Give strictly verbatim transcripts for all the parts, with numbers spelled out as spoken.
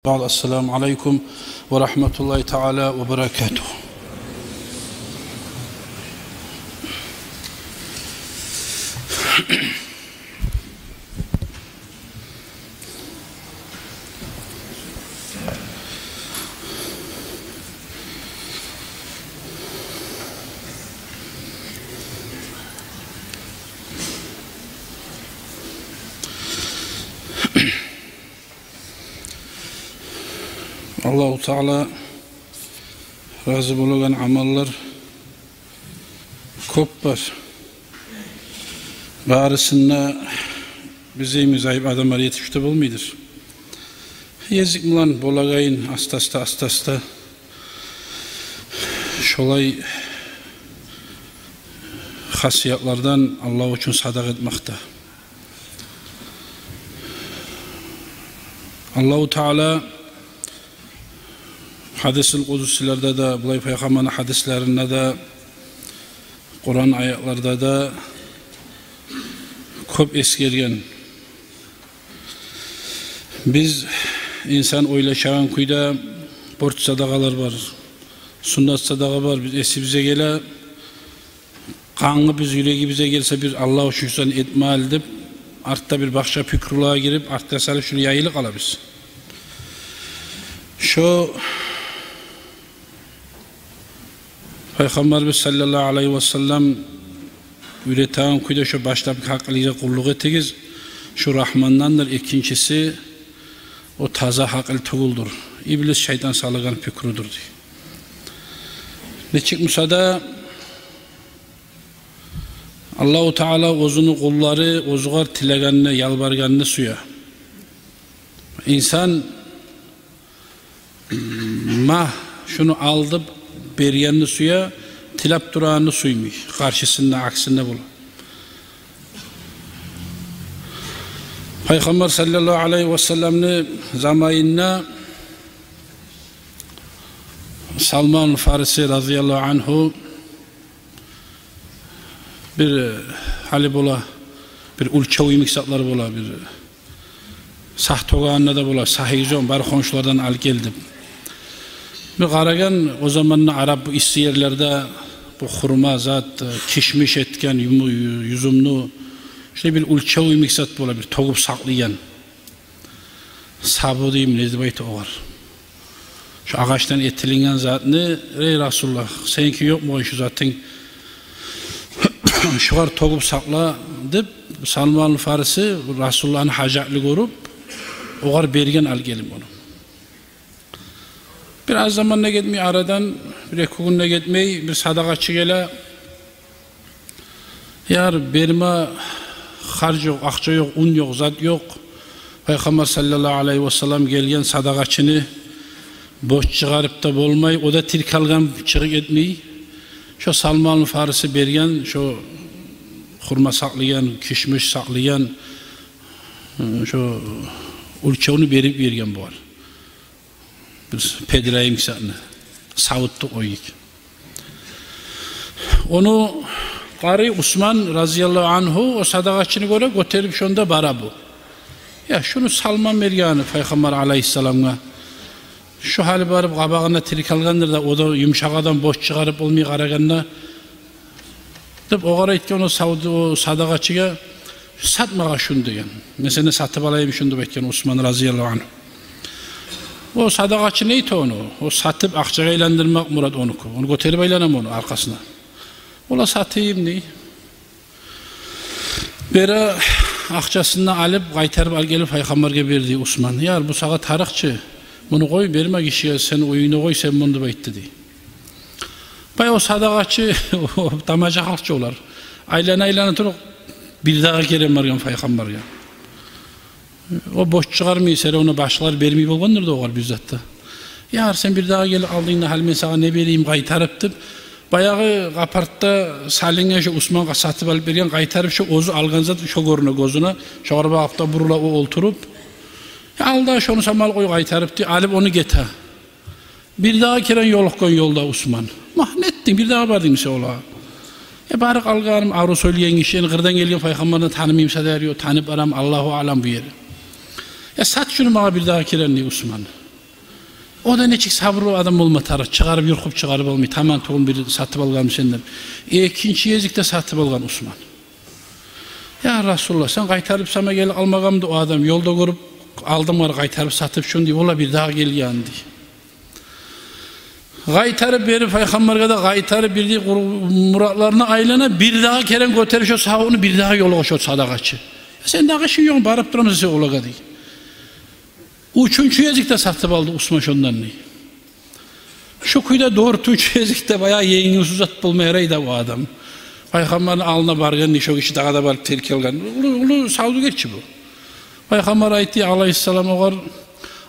بعد، السلام عليكم ورحمة الله تعالى وبركاته. Аллагьу Таала рази болагъан амаллар кёп бар. Барысын да биз йимик зайып адамлар етишип де болмайдыр. Гезик булан болагъанын аста-аста, аста-аста шолай хасиятлардан Аллагь учун садагъа этмакъда. Аллагьу Таала гьадисул къудсилерде де, булай Пайхаммарны гьадислеринде де, Къуран аятларда да кёп эсгерген. Биз, инсан ойлашагъан кюйде, борч садагъалар бар, суннат садагъа бар, биз эсибизге геле, къангъы биз юрегибизге гелсе, бир Аллагь учун шуну этмели деп, артда бир башгъа пикрулар гирип, артгъа салып, шуну яйылып къалабыз. Шо Пайхаммарыбыз саллаллагьу алайгьи васаллам уьйретеген кюйде шо башлап гьакъылгъа къуллукъ этигиз, шо Рагьмандандыр, экинчиси о таза гьакъыл тюгюлдюр, иблис, шайтан салагъан пикрудур, дей. Нечик буса да, Аллагьу Таала оьзюню къуллары оьзюгер тилегенни, ялбаргъанны сюе. Инсан магь шуну ал деп бергенни сюе, тилеп турагъанны сюймей, къаршысында, аксинде бола. Пайхаммар саллаллагьу алайгьи васалламны заманында Салман Фариси разияллагьу ангьу бир, э, гьали бола, бир оьлчев йимик затлар бола, бир сагь тёгегенде де бола, сагьы ёкъ, бар хоншулардан алып гел деп. Бир къарагъан, о заманда араб бу исси ерлерде бу хурма зат, э, кишмиш этген, юму-, ю-, юзюмню, шулай бир оьлчев йимик зат бола, бир тёгюп сакълайгъан. Сабу дейми, не деп айта огъар? Шо агъачдан этилинген затны, эй Расулуллагь, сеники ёкъму къой шо затынг? Шогъар тёгюп сакъла деп, Салман Фариси Расулуллагьны гьажатлы гёрюп, огъар берген алып гелип ону. Бир аз заман да гетмей арадан, бир-эки гюн де гетмей, бир садагъачы геле. Яр, берме харж ёкъ, акъча ёкъ, ун ёкъ, зат ёкъ. Пайхаммар саллаллагьу алайгьи васаллам гелген садагъачыны бош чыгъарып да болмай, о да тиркалгъан, чыгъып гетмей. Шо Салман Фариси берген, шо хурма сакълайгъан, кишмиш сакълайгъан, шо оьлчевню берип йиберген бугъар. Биз педирейим кисатны савутду къойгъан. Ону къарый Усман разияллагьу ангьу о садагъачыны гёре гётерип шонда бара бу. Я, шуну Салман берген Пайхаммар алайгьиссаламгъа. Шо гьали барып къабагъында тиркалгъандыр да, о да юмшакъ адам, бош чыгъарып болмай къарагъанда. Деп огъар айтгъан о савду-, о садагъачыгъа: «Сат магъа шуну», – деген. «Мен сенден сатып алайым шуну», – деп айтгъан Усман разияллагьу ангьу. О садагъачы не эте ону? О сатып акъчагъа айландырмакъ мурат онуку. Ону гётерип айланамы ону аркъасына? Ола сатайым дей. Бери акъчасын да алып, къайтарып алып гелип Пайхаммаргъа берди Усман. «Яр, бу сагъа тарыкъ чы. Муну къой, берме гишиге, сен уьюнгде къой сен муну», – деп айтды дей. Бай о садагъачы, о тамаша халкъ чы олар. Айлана-айлана туруп, бирдагъы керен баргъан Пайхаммаргъа. О бош чыгъармай, сере ону башгъалар бермей болгъандыр да огъар бир зат да. «Яр, сен бирдагъы гел алдынгда, гьали мен сагъа не берейим къайтарып», – деп, баягъы къапартда салынгъан шо Усмангъа сатып алып берген, къайтарып шо оьзю алгъан зат шо гёрюне гёзюне, шогъар багъып да бурула о олтуруп. «Я, ал да шону, сама ал къой къайтарып», – дей, алып ону гете. Бирдагъы керен ёлукъгъан ёлда Усман. «Магь, не этдинг, бирдагъы бардынгмы сен олагъа?» «Я, барып къалгъаным, арив сёйлейген гиши, энни къырдан гелген Пайхаммарны танымаймыса дери, о танып барам, Аллагьу аълам бу ери». «Я, сат шуну магъа бирдагъы керен», – дей Усман. О да нечик сабурлу адам болма тарыкъ, чыгъарып, юркъуп чыгъарып алмай, таман тюгюл бир сатып алгъанмы сенден. Экинчи гезикде сатып алгъан Усман. Я Расулуллагь, сен къайтарып сама гелип алмагъанмыды о адам, ёлда гёрюп алдым бар къайтарып сатып шону, дей, ола бирдагъы гелген, дей. Къайтарып берип, пайхаммаргъа да къайтарып берди, къур-, муратларына айлана, бирдагъы керен гётерип шо савутну бирдагъы ёлугъа шо садагъачы. Я сен дагъы ишинг ёкъму, барып турамысан сен олагъа, дей. Уьчюнчю гезикде сатып алды Усман шондан, дей. Шо кюйде дёртюнчю гезикде баягъы енгил узат болма ярай да о адам. Пайхаммарны алдына баргъан, дей, шо гиши дагъы да барып тергелген. Уллу, уллу савдюгерчи бу. Пайхаммар айтды, алайгьиссалам, огъар: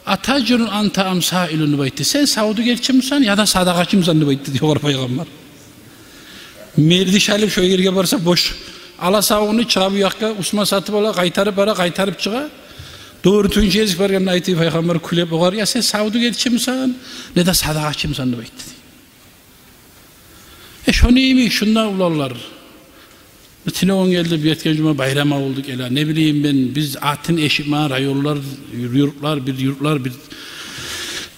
«Атажирун анта ам саилун?» — деп айтды. «Сен савдюгерчимисен яда садагъачымысан?» — деп айтды, дей, огъар пайхаммар. Мердиш алып шо ерге барса бош. Ала савутну, чыгъа бу якъгъа, Усман сатып ала, къайтарып бара, къайтарып чыгъа. Дёртюнчю гезик баргъанда айтды пайхаммар, кюлеп огъар: «Я сен савдюгерчимисен, неда садагъачымысан?» — деп айтды, дей. Э, шону йимик, шунда уланлар. Тюнегюн гелди, бу етген жума байрам авулду геле. Не билейим мен, биз атын эшитмеген районлар, юртлар, бир юртлар, бир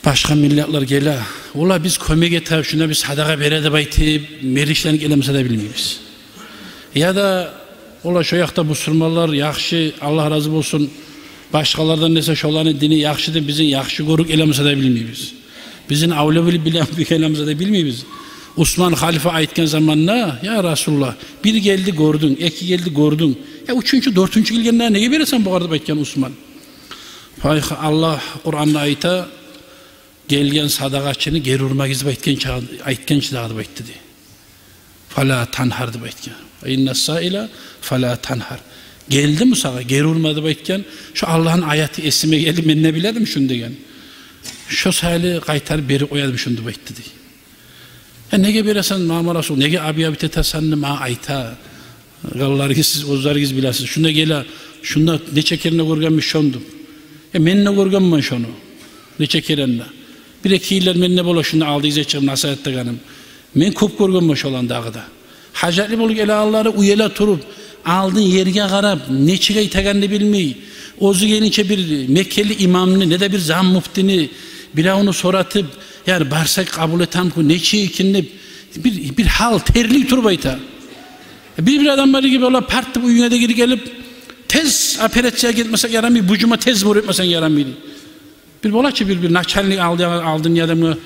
башгъа миллетлер геле. Ола биз кёмек этип, шунда биз садагъа бере деп айтып, меришленип гелемиса да билмейбиз. Яда ола шо якъда бусурманлар яхшы, Аллагь рази болсун, башгъалардан эсе шоланы дини яхшы деп бизин яхшы гёрюп гелемиса да билмейбиз. Бизин авлия билип биле-, билемиса да билмейбиз. Усман халифа айтгъан заманда: «Я Расулуллагь, бир гелди, гёрдюнг, эки гелди, гёрдюнг. Я уьчюнчю, дёртюнчю гелгенде неге бересен бугъар?» — деп айтгъан Усман. Пайх-, Аллагь Къуранда айта: «Гелген садагъачыны гери урмагъыз», — деп айтгъан чы-, айтгъан чы дагъы деп айтды, дей. «Фала танхар», — деп айтгъан. «Инна саила фала танхар». Гелдими сагъа, гери урма деп айтгъан. Шо Аллагьны аяты эсиме гелди, мен де биледим шуну деген. Шо саялы къайтарып берип къоядым шуну деп айтды, дей. Э, неге бересен, мама Расул, неге абия бит этесен деп магъа айта. Къалларыгъыз сиз оьзлеригиз билесиз. Шунда геле, шунда нече керен де гёргенмиш шону деп. Э, мен де гёргенмен шону. Нече керен де. Бир-эки йыллар мен де бола шунда алдыгъызгъа чыгъып насигьат этегеним. Мен кёп гёргенмен шоланы дагъы да. Гьажатлы болуп геле аллары уяла туруп, алдын ерге къарап, нечик айтагъанны билмей, оьзю гелгинче бир меккели имамны, неда бир заммуфтини, биревню соратып, яни барсакъ къабул этемикен, нечик экен деп, бир, бир гьал терлей туруп айта. Бир-бир адам бар эди, бола парт деп уьюнге де гирип гелип, тез операциягъа гетмесенг ярамай, бу жума тез бор этмесенг ярамай. Бир бола чы бир, бир начальник алды, алдын адамгъа: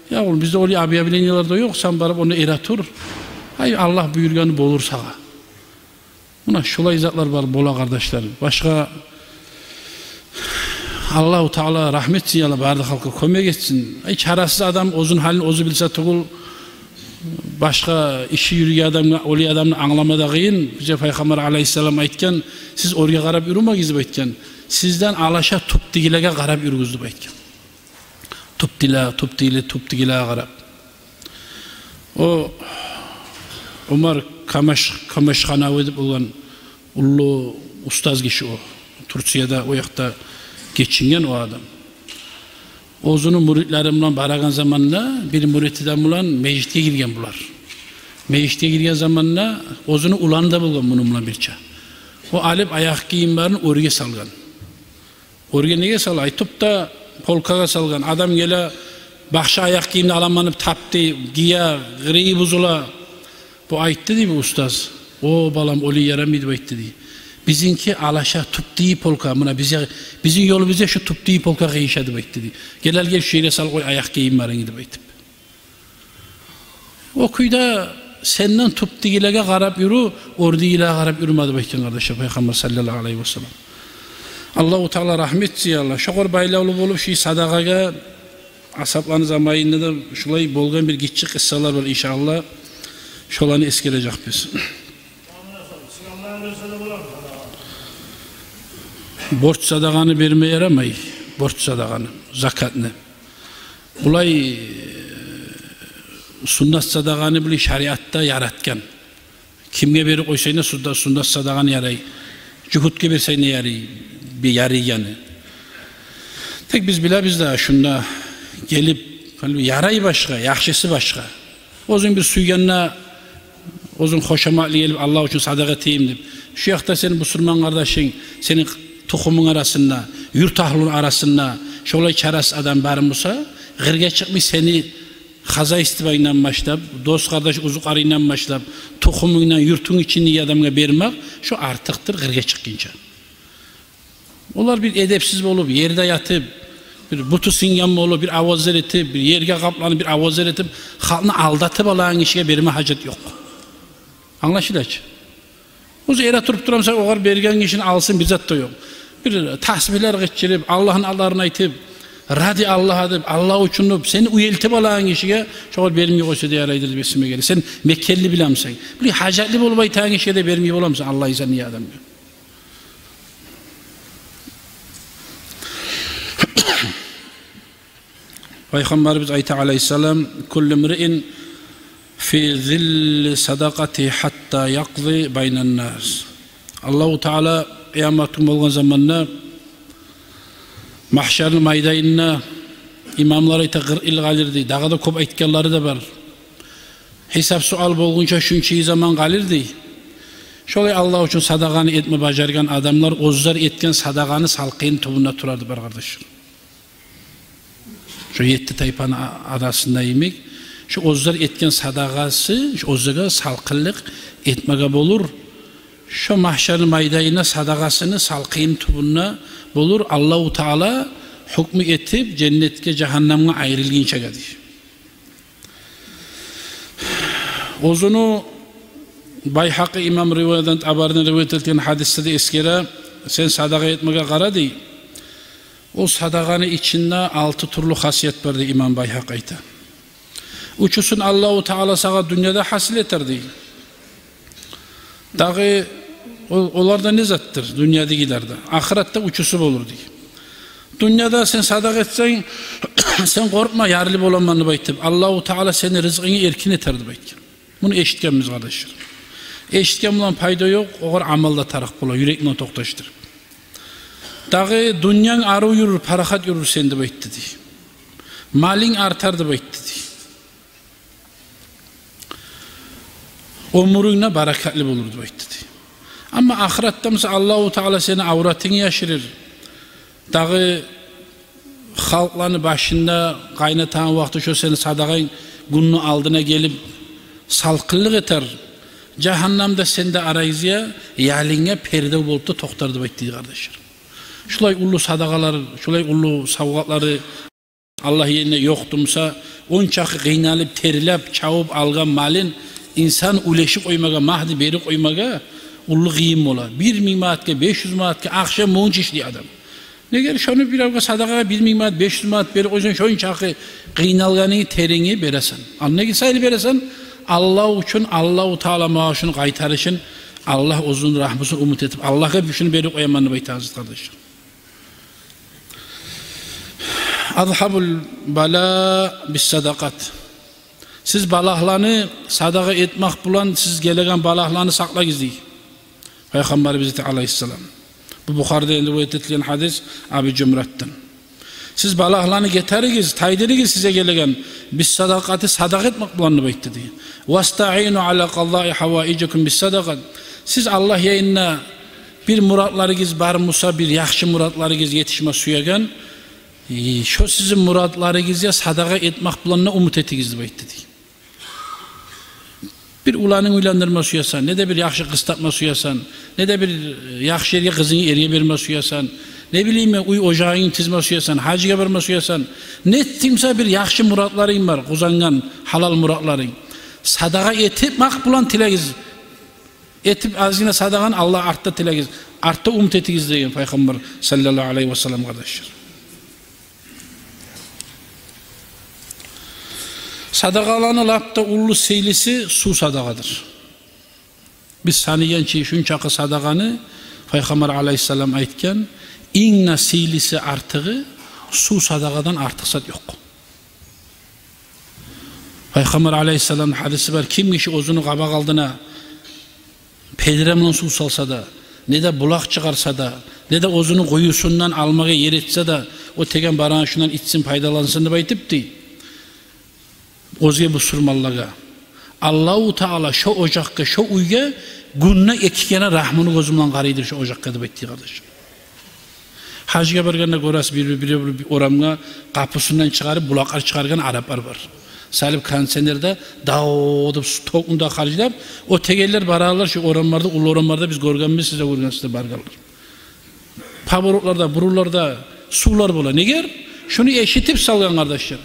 «Я улан, бизде олай объявлениялар да ёкъ, сен барып онда эре тур. Ай, Аллагь буюргъаны болур сагъа». Муна шолай затлар бар бола, къардашлар. Башгъа Аллагьу Таала рагьмат этсин, я Аллагь, бары да халкъгъа кёмек этсин. Ай, чарасыз адам оьзюню гьалын оьзю билсе тюгюл, башгъа иши юрюген адамгъа, олай адамны англама да къыйын. Бизге Пайхаммар алайгьиссалам айтгъан: «Сиз оьрге къарап юрюмегиз», — деп айтгъан. «Сизден алаша тюптюгюлеге къарап юрюгюз», — деп айтгъан. Тюптюгюле, тюптюгюле, тюптюгюлеге къарап. О Умар Камаш-, Камашханави деп болгъан уллу устаз гиши о. Турцияда, о якъда гечинген о адам. Оьзюню мюридлери булан барагъан заманда бир мюрид адам булан межитге гирген булар. Межитге гирген заманда оьзюню уланы да болгъан муну булан бирче. О алып аякъ гийимлерин оьрге салгъан. Оьрге неге сала? Айтып да, полкагъа салгъан. Адам геле, башгъа аякъ гийимни аламан деп тапды, гие, къырыйы бузула. Бу айтды, дей, бу устаз: «О балам, олай ярамай», — деп айтды, дей. «Бизинки алаша тюптюгю полка, муна бизге, бизин ёлубузда шу тюптюгю полка къыйышады», — деп айтды, дей. «Гел, ал, гел, шу ерге салып къой аякъ гийимлерингни», — деп айтып. О кюйде сенден тюптюгюлеге къарап юрю, оьрдегилеге къарап юрюме деп айтгъан, къардашлар, Пайхаммар саллаллагьу алайгьи ва саллам. Аллагьу Таала рагьмат этсин, я Аллагь. Шогъар байлавлу болуп, шу садагъагъа асгьапланы заманында да шулай болгъан бир гиччи къиссалар бар, иншааллагь. Шоланы эсгережекбиз. Борч садагъаны берме ярамай, борч садагъаны, закатны. Булай, э, суннат садагъаны булай шариатда яратгъан. Кимге берип къойсанг да суннат, суннат садагъаны ярай. Жугьутгъа берсенг де ярай, бир ярайгъаны. Тек биз билебиз де, шунда гелип, гьали ярай башгъа, яхшысы башгъа. Оьзюнг бир сюйгенде, оьзюнг хошаматлы гелип, Аллагь учун садагъа этейим деп. Шу якъда сени бусурман къардашынг, сени тухумунг арасында, юрт агьлюню арасында шолай чарасыз адам бар буса, къыргъа чыкъмай сени хозяйствонгдан башлап, дос-къардаш, узукъарынгдан башлап, тухумунгдан, юртунг ичиндеги адамгъа бермек, шо артыкъдыр къыргъа чыкъгъынча. Олар бир эдепсиз болуп, ерде ятып, бир буту сынгъан болуп, бир авазлар этип, бир ерге къапланып, бир авазлар этип, халкъны алдатып алагъан гишиге берме гьажат ёкъ. Англашыла чы? Оьзю эретуруп турамса, огъар берген гишини алсын, бир зат да ёкъ. Бир тасбигьлер къычырып, Аллагьны атларын айтып, ради Аллагь деп, Аллагь учун деп, сени уьйрелтип алагъан гишиге шогъар бермей къойса да ярайдыр деп эсиме геле. Сен мекенли билемисен? Бир гьажатлы болуп айтагъан гишиге де бермей боламысан, Аллагь, инсан не адамгъа? Пайхаммарыбыз айта, алайгьиссалам: «Куллу мриин фи зилли садакъати гьатта якъзи байнан нас». Аллагьу Таала къыямат гюн болгъан заманда магьшарны майданында имамлар айта, къыркъ йыл къалыр дей, дагъы да кёп айтгъанлары да бар. Гьисап-суал болгъунча шунча заман къалыр дей. Шолай Аллагь учун садагъаны этме бажаргъан адамлар оьзлер этген садагъаны салкъынны тюбюнде турар дей, бар къардашлар. Шо етти тайпаны а-, арасында йимик, шо оьзлер этген садагъасы, шо оьзлеге салкъынлыкъ этмеге болур. Шо магьшарны майданында садагъасыны салкъынны тюбюнде болур, Аллагьу Таала гьукму этип, женнетге, жагьаннамгъа айрылгъынчагъа дей. Оьзюню Байгьакъи имам риваят, Табарини риваят этген гьадисде де эсгере, сен садагъа этмеге къара дей. О садагъаны ичинде алты тюрлю хасият бар дей, имам Байгьакъи айта. Уьчюсюн Аллагьу Таала сагъа дюньяда гьасил этер дей. Дагъы о-, олар да не затдыр? Дюньядагъылар да. Ахыратда уьчюсю болур дей. Дюньяда сен садагъа этсенг, сен къоркъма, ярлы боламан деп айтып, Аллагьу Таала сени рызкъынгны эркин этер деп айтгъан. Муну эшитгенбиз, къардашлар. Эшитген булан пайда ёкъ, огъар амал да тарыкъ бола, юрек булан токъташдырып. Дагъы дюньянг арив юрюр, парахат юрюр сен деп айтды дей. Малынг артар деп айтды дей. Оьмюрюнг де баракатлы болур деп айтды дей. Амма ахыратда буса Аллагьу Таала сени авратынгны яшырыр. Дагъы халкъланы башында къайнатагъан вакъти шо сени садагъанг гюнню алдына гелип салкъынлыкъ этер. Жагьаннамда сен де арайгъызгъа, ялынга перде болуп да токътар деп айтды дей, къардашлар. Шулай уллу садагъалар, шулай уллу савгъатлары Аллагь еринде ёкъ тумса, ончакъы къыйналып, терлеп, чабып алгъан малын инсан уьлешип къоймагъа, магьди берип къоймагъа уллу къыйын бола. Бир минг манатгъа, беш юз манатгъа акъча мунча ишлей адам. Неге шону биревге садагъагъа бир минг манат, беш юз манат берип къойсанг, шончакъы къыйналгъанынгны, терингни бересен. А неге сайлы бересен? Аллагь учун, Аллагьу Таала магъа шуну къайтарышын, Аллагь оьзюню рагьмусун умут этип, Аллагьгъа шуну берип къояман деп айтагъан зат, къардашлар. «Азгьабул бала биссадакъат». Сиз балагьланы садагъа этмек булан, сиз гелеген балагьланы сакълагъыз дей Пайхаммарыбыз айта, алайгьиссалам. Бу Бухариде энди риваят этилген гьадис Аби Жумратдан. Сиз балагьланы гетаригиз, тайдырыгъыз сизге гелеген, биссадакъати, садагъа этмек булан деп айтды дей. «Вастаину ала къадаи гьаваижикум биссадакъат». Сиз Аллагь янында бир муратларыгъыз бар буса, бир яхшы муратларыгъыз етишме сюеген, э, шо сизин муратларыгъызгъа садагъа этмек булан да умут этигиз деп айтды дей. Бир уланынг уьйлендирме сюесен, не де бир яхшы къыз тапма сюесен, не де бир, э, яхшы ерге къызынгны эрге берме сюесен, не билейим мен, уьй-ожагъынгны тизме сюесен, гьажгъа барма сюесен, не этдинг буса, бир яхшы муратларынг бар, къазангъан гьалал муратларынг. Садагъа этмек булан тилегиз. Этип азгъына садагъаны Аллагь артда тилегиз, артда умут этигиз деген Пайхаммар саллаллагьу алайгьи васаллам, къардашлар. Садагъаланы лап да уллу сыйлысы сув садагъадыр. Биз санайгъанча шунчакъы садагъаны Пайхаммар алайгьиссалам айтгъан, инг де сыйлысы, артыгъы сув садагъадан артыкъ зат ёкъ. Пайхаммар алайгьиссаламны гьадиси бар: ким гиши оьзюню къабакъ алдына педре булан сув салса да, не де булакъ чыгъарса да, не де оьзюню къуюсундан алмагъа ер этсе де, о теген барагъан шундан ичсин, пайдалансын деп айтып дей оьзге бусурманлагъа, Аллагьу Таала шо ожакъгъа, шо уьйге гюнде эки керен рагьмуну гёзю булан къарайдыр шо ожакъгъа деп айтды, къардаш. Гьажгъа баргъанда гёресиз, бир, бир, бир, бир орамгъа къапусундан чыгъарып, булакълар чыгъаргъан араплар бар. Салып кондиционерде, дав деп, токну да харжлап, о тегенлер баралар, шу орамларда, уллу орамларда биз гёргенбиз, сиз де гёргенсиз, баргъанлар. Поворотларда, буруларда сувлар бола. Негер? Шуну эшитип салгъан, къардашлар.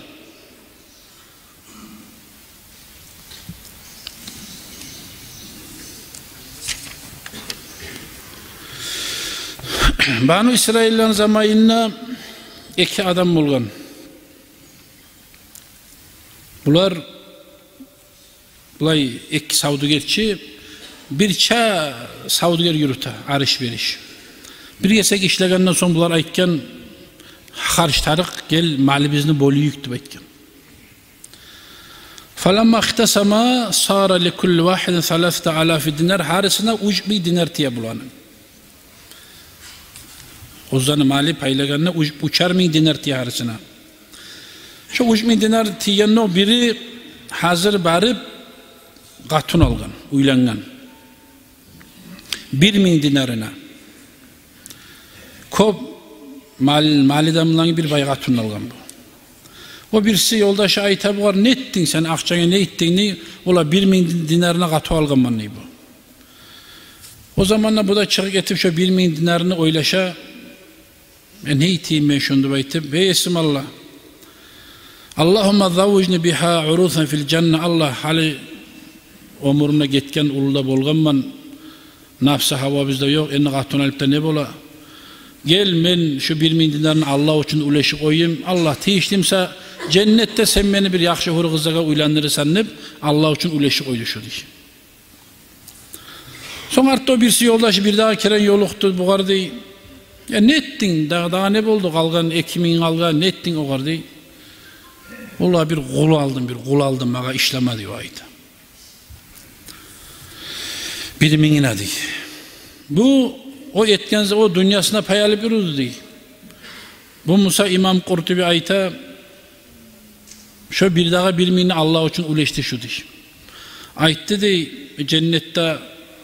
Бану Исраилланы заманында эки адам болгъан. Булар, булай, эки савдюгерчи, бирче савдюгер юрюте, алыш-бериш. Бир гесек ишлегенден сонг булар айтгъан: «Харж тарыкъ, гел, малыбызны бёлейик», – деп айтгъан. فلما اختصما صار لكل واحد ثلاثة آلاف دينار, гьарисине уьч минг динар тие буланы. Оьзлени малы пайланагъанда уьч, уьчер минг динар тие гьарисине. Шо уьч минг динар тийгенде о бири гьазир барып къатын алгъан, уьйленген. Бир минг динарына. Кёп мал, малы да булан бир бай къатынны алгъан бу. О бириси ёлдашы айта бугъар: «Не этдинг сен, акъчангны не этдинг?» – дей. «Ола, бир минг динарына къатын алгъанман», – дей бу. О заманда бу да чыгъып гетип, шо бир минг динарны ойлаша: «Э, не этейим мен шуну?» – деп айтып. «Эй, есим Аллагь, اللهم زوجني بها عروسا في الجنة, Аллагь, гьали оьмюрюмде гетген уллу да болгъанман, напсы гьавабыз да ёкъ, энни къатын алып да не бола? Гел, мен шу бир минг динарны Аллагь учун уьлешип къояйым. Аллагь, тийишли буса, женнетде сен мени бир яхшы гьюрю къызлагъа уьйлендирерсен», – деп, Аллагь учун уьлешип къойду шу, дей. Сонг артда о бириси ёлдашы бирдагъы керен ёлукъду бугъар, дей. «Э, не этдинг? Дагъы, дагъы не болду? Къалгъан эки минг къалгъан, не этдинг огъар?» – дей. «Ола, бир къул алдым, бир къул алдым, магъа ишлеме», – дей, о айта. «Бир мингине», – дей. Бу о этген за-, о дюньясына пай алып юрюдю, дей. Бу буса, имам Къуртуби айта, шо бирдагъы бир мингни Аллагь учун уьлешди шу, дей. Айтды, дей, женнетде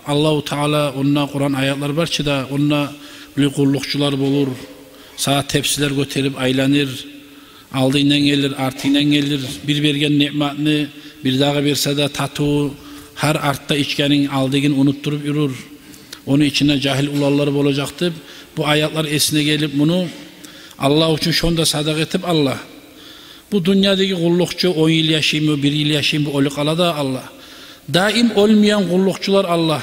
Аллагьу Таала, онда Къуран аятлар бар чы да, онда булай къуллукъчулар болур, сагъа тепсилер гётерип айланыр, алдынгдан гелир, артынгдан гелир, бир берген ниъматны бирдагъы берсе де, татыву, гьар артда ичгенинг алдынгны унутдуруп юрюр. Ону ичинде жагьил уланлар болажакъ деп, бу аятлар эсине гелип, муну Аллагь учун шонда садагъа этип, Аллагь, бу дюньядагъы къуллукъчу он йыл яшаймы, бир йыл яшаймы, оьлюп къала да, Аллагь, даим оьлмейген къуллукъчулар, Аллагь,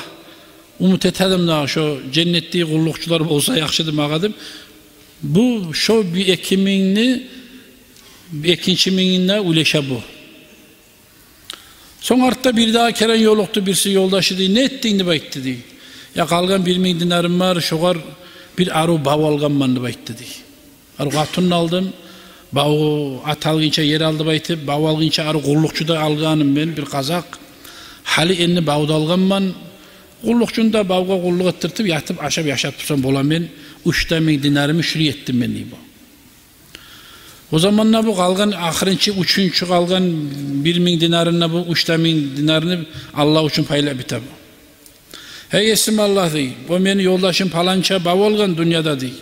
умут этедим дагъы, шо женнетдеги къуллукъчулар болса яхшыды магъа деп, бу шо бир эки мингни экинчи мингинде уьлеше бу. Сонг артда бирдагъы керен ёлукъду бириси ёлдашы, дей. «Не этдинг?» – деп айтды, дей. «Я, къалгъан бир минг динарым бар, шогъар бир арив бав алгъанман», – деп айтды, дей. «Арив къатынны алдым, бавгъа ат алгъынча ер ал деп айтып, бав алгъынча арив къуллукъчу да алгъаным мен, бир къазакъ. Гьали энни бав да алгъанман. Къуллукъчуну да бавгъа къуллукъ этдиртип, ятып, ашап, яшап турсам бола мен, уьч де минг динарымны шулай этдим мен», – дей бу. О заманда бу къалгъан ахырынчы, уьчюнчю къалгъан бир минг динарында бу уьч де минг динарны Аллагь учун пайлап бите бу. «Гьей, есим Аллагь, – дей, – о мени ёлдашым паланча бав алгъан дюньяда, – дей.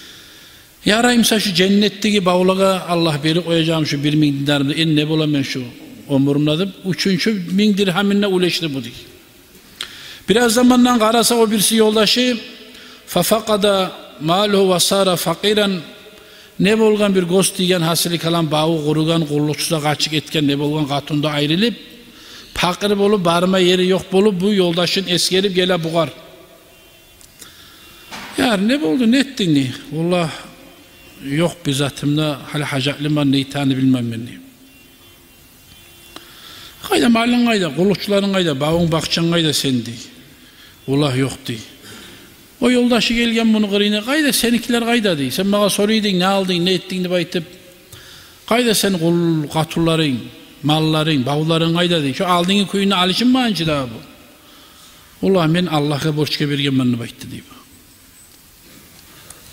– Ярай буса, шу женнетдеги бавлагъа, Аллагь, берип къояжакъман шу бир минг динарымны, энни не бола мен шу оьмюрюмде», – деп, уьчюнчю минг диргьамында уьлешди бу, дей. Бираз замандан къараса, о бириси ёлдашы, ففقد ماله وصار فقيرا, не болгъан, бир гёз тийген, гьасили калам, баву къуругъан, къуллукъчусу да къачып гетген, не болгъан, къатындан айрылып, пакъыр болуп, барма ери ёкъ болуп, бу ёлдашын эсгерип геле бугъар. «Яр, не болду, не этдинг?» – дей. «Валлагь, ёкъ бир затым да, гьали гьажатлыман, не этегенни билмеймен», – дей. «Къайда малынг, къайда къуллукъчуларынг, къайда бавунг, бакъчанг къайда сени?» – дей. «Валлагь, ёкъ», – дей. О ёлдашы гелген муну къырыйына: «Къайда, сеникилер къайда?» – дей. «Сен магъа сорай эдинг, не алдынг, не этдинг деп айтып. Къайда сени къул-, къатынларынг, малларынг, бавларынг къайда?» – дей. «Шо алдынгъы кюйюнде алышынмагъан чы дагъы бу». «Валлагь, мен Аллагьгъа борчгъа бергенмен», – деп айтды, дей бу.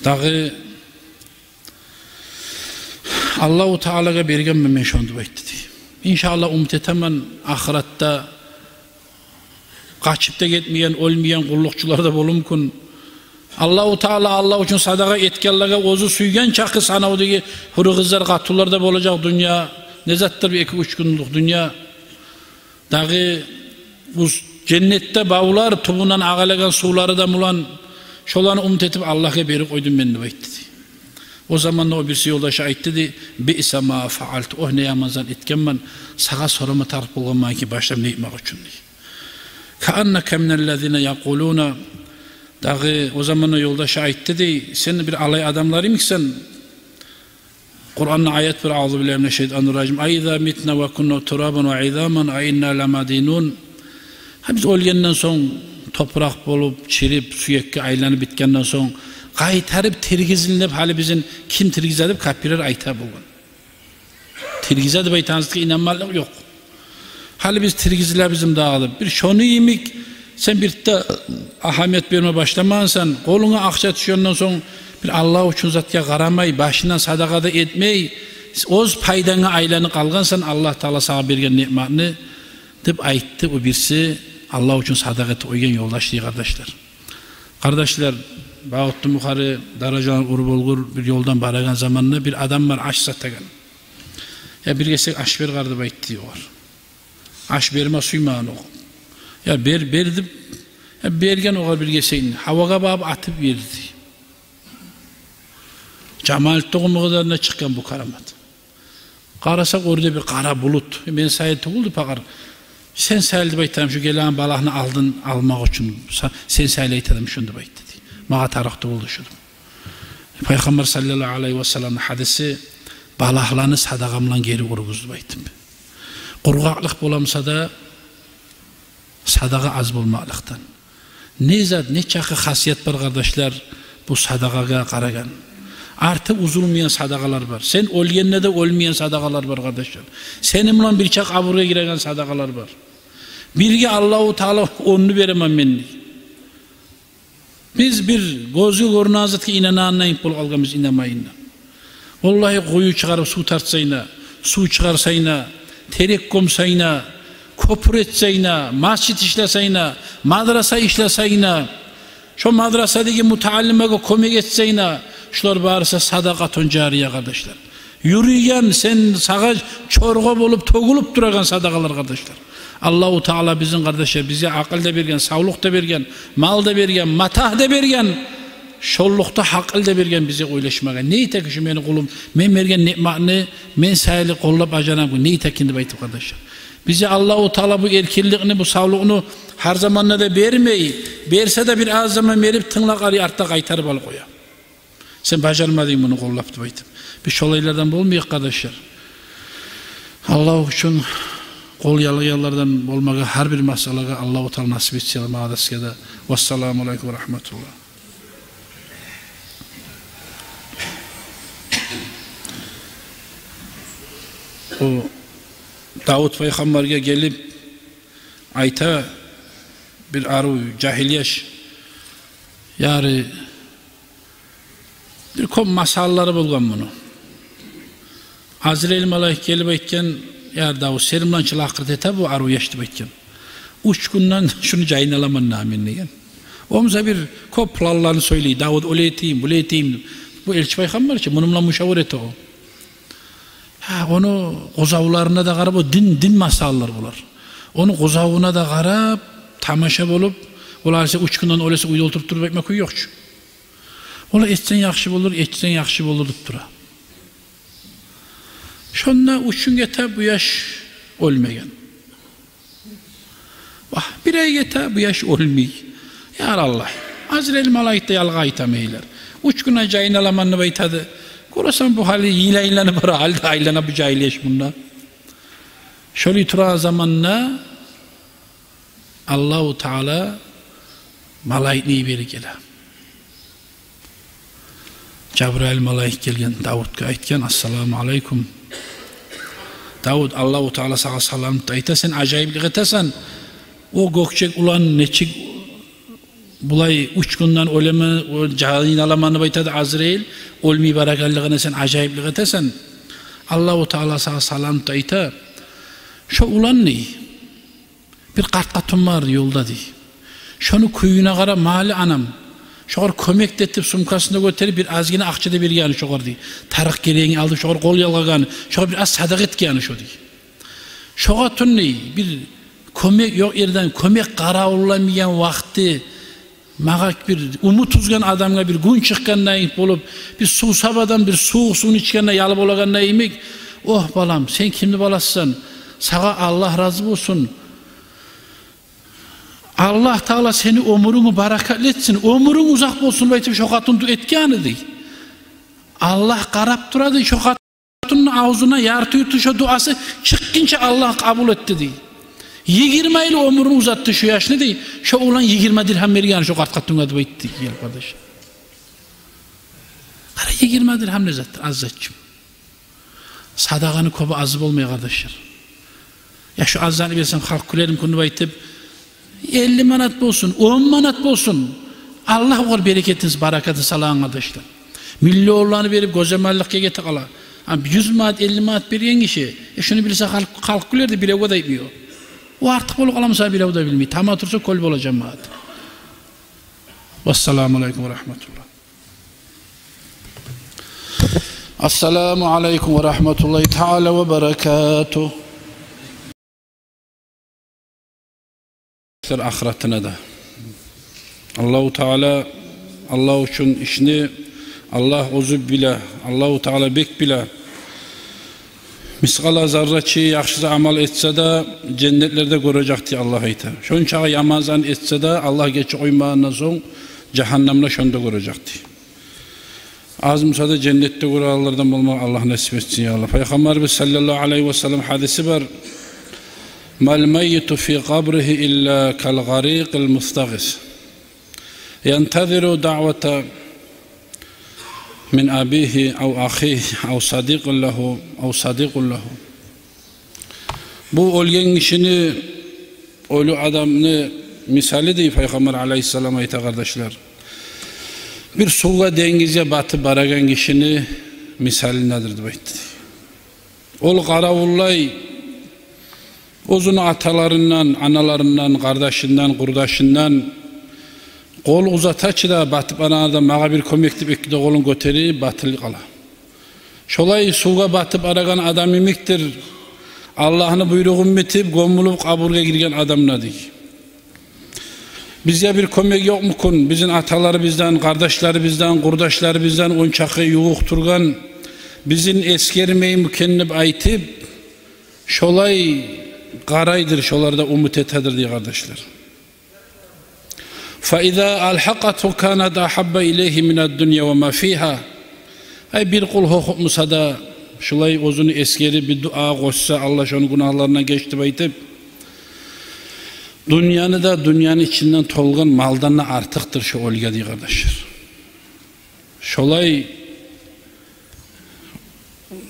«Дагъы Аллагьу Таалагъа бергенмен мен шону», – деп айтды, дей. «Иншааллагь, умут этемен, ахыратда къачып да гетмейген, оьлмейген къуллукъчулар да болур мюмкюн. Аллагьу Таала Аллагь учун садагъа этгенлеге оьзю сюйген чакъы санавдагъы гьюрю къызлар, къатунлар да болажакъ дюнья. Не затдыр бу эки-уьч гюнлюк дюнья? Дагъы уьст женнетде бавлар тюбюнден агъылагъан сувлары да булан, шоланы умут этип Аллагьгъа берип къойдум мен деп айтды дей. О заманда о бириси ёлдашы айтды дей: «Биъса ма фаъалту, огь, не яман зат этгенмен, сагъа сорама тарыкъ болгъанман экен башлап не этмек учун», – дей. «Каъаннака миналлазина якъулуна». Дагъы о заманда ёлдашы айтды дей: «Сен бир алай адамлар йимиксен». Къуранда аят бар: «Аузу биллагьи минашшайтани ражим. Аиза митна ва кунна турабан ва изаман аинна ламадинун». Гьа, биз оьлгенден сонг, топуракъ болуп, чирип, сюекге айланып битгенден сонг, къайтарып тиргизилинип, гьали бизин ким тиргизе деп капирлер айта болгъан. Тиргизе деп айтагъанлыкъгъа инанмакълыкъ ёкъ. Гьали биз тиргизилебизми дагъы деп. Бир шону йимик, сен бир де агьамият берме башламагъансан, къолунга акъча тюшгенден сонг, бир Аллагь учун затгъа къарамай, башындан садагъа да этмей, оьз пайданга айланып къалгъансан Аллагь Таала сагъа берген ниъматны, деп айтды о бириси, Аллагь учун садагъа этип къойгъан ёлдаш дей, къардашлар. Къардашлар, Багьавутдин Бухари даражаларын уруп болгъур бир ёлдан барагъан заманда бир адам бар аш сатагъан. «Я, бир гесек аш бер, къар», – деп айтды дей огъар. Аш берме сюймеген огъар. «Я, бер, бер», – деп, я, берген огъар бир гесегин. Гьавагъа багъып атып йиберди. Жамалитде къумукъадарына чыкъгъан бу карамат. Къараса, гёрдю бир къара булут. «Мен саялы тюгюлдю, пакъыр. Сен саялы деп айтаман, шу гелеген балагьны алдын алмакъ учун са-, сен саялы айтаман шуну», – деп айтды дей. «Магъа тарыкъ тюгюлдю шу», – деп. Пайхаммар саллаллагьу алайгьи васалламны гьадиси: «Балагьланы садагъа булан гери уругъуз», – деп айтды. Къургъакълыкъ боламыса да, садагъа аз болмакълыкъдан. Не зат, не чакъы хасият бар, къардашлар, бу садагъагъа къарагъан. Арты уьзюлмейген садагъалар бар. Сен оьлгенде де оьлмейген садагъалар бар, къардашлар. Сени булан бир чакъы къабургъа гиреген садагъалар бар. Бирге Аллагьу Таала онну беремен мен дей. Биз бир гёзге гёрюнеген затгъа инанагъандай болуп къалгъанбыз, инанмайын да. Валлагьи, къую чыгъарып сув тартсанг да, сув чыгъарсанг да, терек гёмсенг де, кёпюр этсенг де, масжит ишлесенг де, мадраса ишлесенг де, шо мадрасадагъы мутааллимлеге кёмек этсенг де, шулар барысы садакъатун жария, къардашлар. Юрюйген, сен, сагъа чоргъа болуп тёгюлюп турагъан садагъалар, къардашлар. Аллагьу Таала бизин, къардашлар, бизге акъыл да берген, савлукъ да берген, мал да берген, матагь да берген. Шоллукъда гьакъыл да берген бизге ойлашмагъа. Не эте экен шу мени къулум, мен берген ниъматны мен саялы къоллап бажарамы, не эте экен деп айтып, къардашлар. Бизге Аллагьу Таала бу эркинликни, бу савлукъну гьар заманда да бермей, берсе де бир аз заман берип, тынглап къарай, артда къайтарып алып къоя. Сен бажармадынг муну къоллап деп айтып. Биз шолайлардан болмайыкъ, къардашлар. Аллагь учун къол ялгъаянлардан болмагъа гьар бир масъалагъа Аллагьу Таала насип этсин магъа да, сизге де. Вассаламу алайкум ва рагьматуллагь. О Давут пайхаммаргъа гелип айта бир арив жагьил яш, яри, бир кёп масъалалары болгъан муну. Азраил малайик гелип айтгъан: «Я Давут, сени булан чы лакъыр эте бу арив яш», – деп айтгъан. «Уьч гюнден шуну жайын аламан да мен», – деген. О буса бир кёп планланы сёйлей: «Давут, олай этейим, булай этейим». Бу элчи пайхаммар чы, муну булан мушавир эте о. Гьа, ону къозавларына да къарап, о дин, дин масъалалар булар. Ону къозавуна да къарап, тамаша болуп, олар эсе уьч гюнден олай эсе уьйде олтуруп туруп айтма кюй ёкъ чу. Олар: «Этсенг яхшы болур, этсенг яхшы болур», – деп тура. Шонда уьч гюн гете, бу яш оьлмеген. Вагь, бир ай гете, бу яш оьлмей. Я Аллагь, Азраил малайик де ялгъан айтамайлар. Уьч гюнден жайын аламан деп айтады. Гёресен, бу гьали йыл айланып бара, гьали де айлана бу жагьил яш мунда. Шолай турагъан заманда Аллагьу Таала малайикни йиберип геле. Жабраил малайик гелген, Давутгъа айтгъан: «Ассаламу алайкум, Давут, Аллагьу Таала сагъа салам да айта, сен ажайыплыкъ этесен. О гёкчек улан нечик булай уьч гюнден оьлемен, о, жайын аламан деп айтады Азраил, оьлмей барагъанлыгъына сен ажайыплыкъ этесен. Аллагьу Таала сагъа салам да айта. Шо улан, – дей, – бир къарт къатын бар ёлда, – дей. – Шону кююне къара, мали анам. Шогъар кёмек де этип, сумкасын да гётерип, бир азгъына акъча да бергени шогъар дей. Тарыкъ герегин алып, шогъар къол ялгъагъаны, шогъар бир аз садагъа этгени шо дей. Шо къатын дей, бир кёмек ёкъ ерден кёмек къаравулламайгъан вакъти, магъа бир умут уьзген адамгъа бир гюн чыкъгъандай болуп, бир сувсап адам бир сувукъ сувну ичгенде ял болагъандай йимик. Огь, балам, сен кимни баласысан? Сагъа Аллагь рази болсун. Аллагь Таала сени оьмюрюнгню баракатлы этсин, оьмюрюнг узакъ болсун деп айтып, шо къатын дуа этгени дей. Аллагь къарап турады, шо къатынны авзуна ярты-юрту шо дуасы чыкъгъынча Аллагь къабул этди дей. Йигирма йыл оьмюрюн узатды шо яшны дей. Шо улан йигирма диргьам бергени шо къарт къатынгъа деп айтды дей, къардаш. Къара, йигирма диргьам не затдыр, аз затчы. Садагъаны кёбю азы болмай, къардашлар. Я шо аз затны берсем, халкъ гюлермикен деп айтып, элли манат болсун, он манат болсун, Аллагь огъар берекетин, баракатын салагъан, къардашлар. Миллионланы берип, гёземаллыкъгъа гете къала. Ам юз манат, элли манат берген гиши, э, шуну билсе, халкъ, халкъ гюлер деп биревге де айтмай о. О артыкъ болуп къала буса, бирев де билмей. Тама турса, кёл бола жамаат. Вассаламу алейкум ва рахматуллагь. Ассаламу алейкум ва рахматуллагьи таала ва баракатугь. Ахыратына да. Аллагьу Таала, Аллагь учун ишни Аллагь оьзю биле, Аллагьу Таала бек биле. Мискъала заррачы яхшы амал этсе де, женнетлерде гёрежек дей, Аллагь айта. Шончакъы яман зат этсе де, Аллагь гечип къоймагъандан сонг, жагьаннемде шонда гёрежек дей. Аз буса да женнетде гёрегенлерден болмагъа Аллагь насип этсин, я Аллагь. Пайхаммарыбыз саллаллагьу алайгьи ва саллам гьадиси бар: «Мал маййиту фи къабригьи илла кал гъарикъил мустагъис, янтазиру даъвата мин абигьи ав ахигьи ав садикъин лагьу, ав садикъун лагьу». Бу оьлген гишини, оьлю адамны мисалы дей, Пайхаммар алайгьиссалам айта, къардашлар, бир сувгъа, денгизге батып барагъан гишини мисалындадыр деп айтды. Ол къаравуллай оьзюню аталарындан, аналарындан, къардашындан, къурдашындан къол узатачы да, батып барагъанда магъа бир кёмек деп эки де къолун гётерип, батылып къала. Шолай сувгъа батып барагъан адам йимикдир Аллагьны буйругъун битип, гёмюлюп, къабургъа гирген адам да дей. Бизге бир кёмек ёкъмукен? Бизин аталарыбыздан, къардашларыбыздан, къурдашларыбыздан ончакъы ювукъ тургъан, бизин эсгермеймикен деп айтып, шолай къарайдыр, шоларда умут этедир дей, къардашлар. Фа иза алгьакъатгьу канат агьабба илайгьи минад дунья ва ма фигьа. Ай, бир къул гьёкюп буса да, шулай оьзюню эсгерип, бир дуа къошса, Аллагь шону гюнагьларындан геч деп айтып, дюньяны да, дюньяны ичинден толгъан малдан да артыкъдыр шо оьлюге дей, къардашлар. Шолай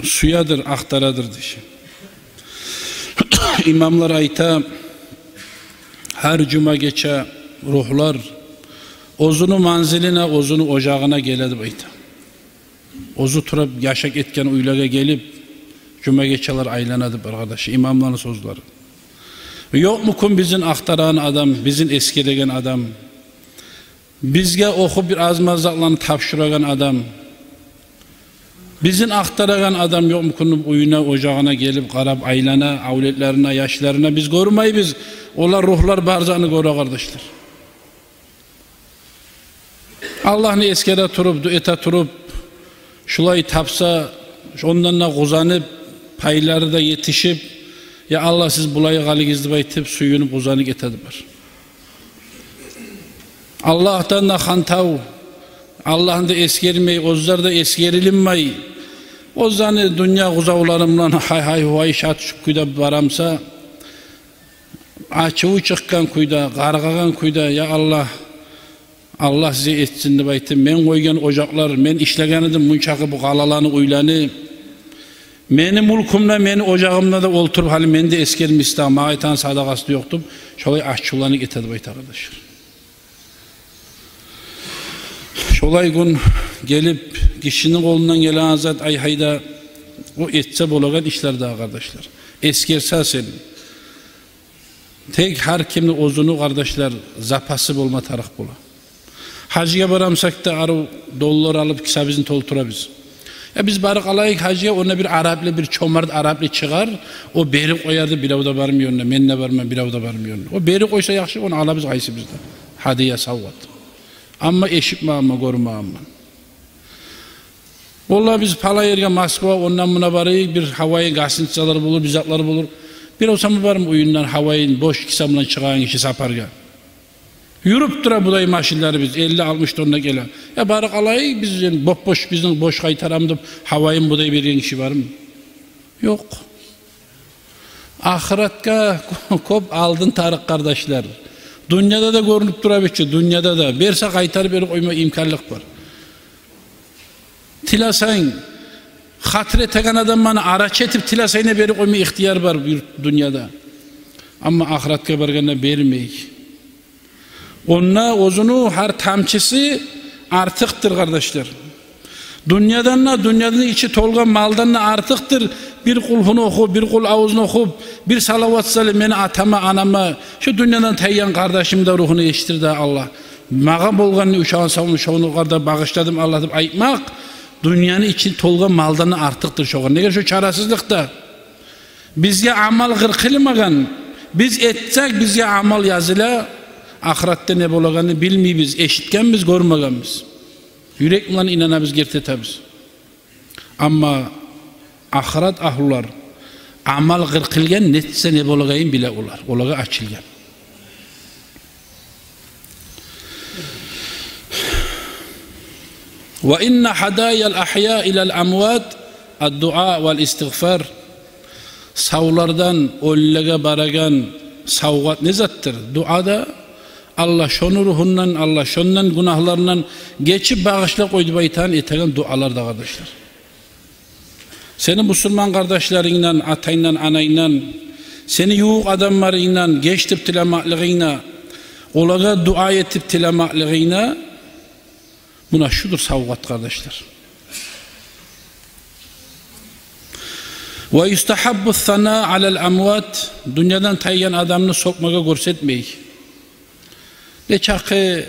сюедир, ахтарадыр дей. Имамлар айта, гьар жума гече ругьлар оьзюню манзилине, оьзюню ожагъына геле деп айта. Оьзю туруп яшап гетген уьйлеге гелип, жума гечелер айлана деп бар, къардаш, имамланы сёзлери. Ёкъмукен бизин ахтарагъан адам, бизин эсгереген адам? Бизге охуп бир аз-маз затланы тапшурагъан адам, бизин ахтарагъан адам ёкъмукен уьюне, ожагъына гелип, къарап айлана, авлетлерине, яшларына? Биз гёрмейбиз, олар, ругьлар бар затны гёре, къардашлар. Аллагьны эсгере туруп, дуа эте туруп, шулай тапса, ондан да къуванып, пайлары да етишип, я Аллагь, сиз булай къылыгъыз деп айтып, сююнюп, къуванып гетеди бар. Аллагьдан да хантав, Аллагьны да эсгермей, оьзлер де эсгерилинмей, оьзлени дюнья къузавлары булан гьай-гьай-гьувай, шат-шукур кюйде бара буса, ачуву чыкъгъан кюйде, къаргъагъан кюйде: «Я Аллагь, Аллагь сизге етсин», — деп айтып, мен къойгъан ожакълар, мен ишлеген эдим мунчакъы бу къалаланы, уьйлени, мени мюлкюмде, мени ожагъымда да олтуруп, гьали мени де эсгермейсиз дагъы, магъа этеген садагъасы да ёкъ деп, шолай ачувланып гетеди деп айта, къардашлар. Шолай гюн гелип, гишини къолундан гелеген зат, ай-гьай да, о этсе болагъан ишлер дагъы, къардашлар. Эсгерсе сен, тек гьар кимни оьзюню, къардашлар, запасы болма тарыкъ бола. Гьажгъа барамсакъ да, арив доллар алып, кисабызны толтурабыз. Я биз барып къалайыкъ гьажгъа, онда бир араплы, бир чомарт араплы чыгъар, о берип къояр деп, бирев де бармай онда, мен де бармайман, бирев де бармай онда. О берип къойса яхшы, ону алабыз къайсыбыз да. Гьадия, савгъат. Амма эшитмегенмен, гёрмегенмен. Валлагь, биз палан ерге, Москва, ондан муна барайыкъ, бир гьавайын гостиницалар болур, бир затлар болур. Бирев сама бармы уьюнден гьавайын бош киса булан чыгъагъан гиши сапаргъа? Юрюп тура будай машинлерибиз, элли-алтмыш тонна геле. Я барып къалайыкъ биз, боп-бош, бизин бош къайтарамы деп, гьавайын будай берген гиши бармы? Ёкъ. Ахыратгъа кёп алдын тарыкъ, къардашлар. Дюньяда да гёрюнюп тура бу чи, дюньяда да. Берсе, къайтарып берип къойма имканлыкъ бар. Тилесенг, хатир этеген адамланы арачы этип тилесенг де, берип къойма ихтияр бар бу дюньяда. Амма ахыратгъа баргъанда бермей. Онда оьзюню гьар тамчысы артыкъдыр, къардашлар. Дюньядан да, дюньяны ичи толгъан малдан да артыкъдыр. Бир къулгьуну охуп, бир къул авузну охуп, бир салават салып, мени атама, анама, шу дюньядан тайгъан къардашымны да ругьуну етишдир де, Аллагь. Магъа болгъанны, ушагъын савун, шону къарда багъышладым, Аллагь, деп айтмакъ дюньяны ичи толгъан малдан да артыкъдыр шогъар. Неге, шо чарасызлыкъда бизге амал къыркъылмагъан. Биз этсек, бизге амал языла. Ахыратда не болагъанны билмейбиз, эшитгенбиз, гёрмегенбиз. Юрек булан инанабыз, герти этебиз. Амма ахырат агьлулар, амал къыркъылгъан, нетсе не болагъанын биле олар. Олагъа ачылгъан. Ва инна гьадаял агьяи илал амват ад-дуа вал истигъфар. Савлардан оьлюлеге барагъан савгъат не затдыр? Дуа да, Аллагь шону ругьундан, Аллагь шондан гюнагьларындан гечип, багъышлап къой деп айтагъан, этеген дуалар да, къардашлар. Сени бусурман къардашларынгдан, атангдан, анангдан, сени ювукъ адамларынгдан геч деп тилемеклигинг де, олагъа дуа этип тилемеклигинг де, муна шудур савгъат, къардашлар. Ва юстагьаббу ссана алал амват, дюньядан тайгъан адамны сёкмеге гёрсетмей. Нечакъы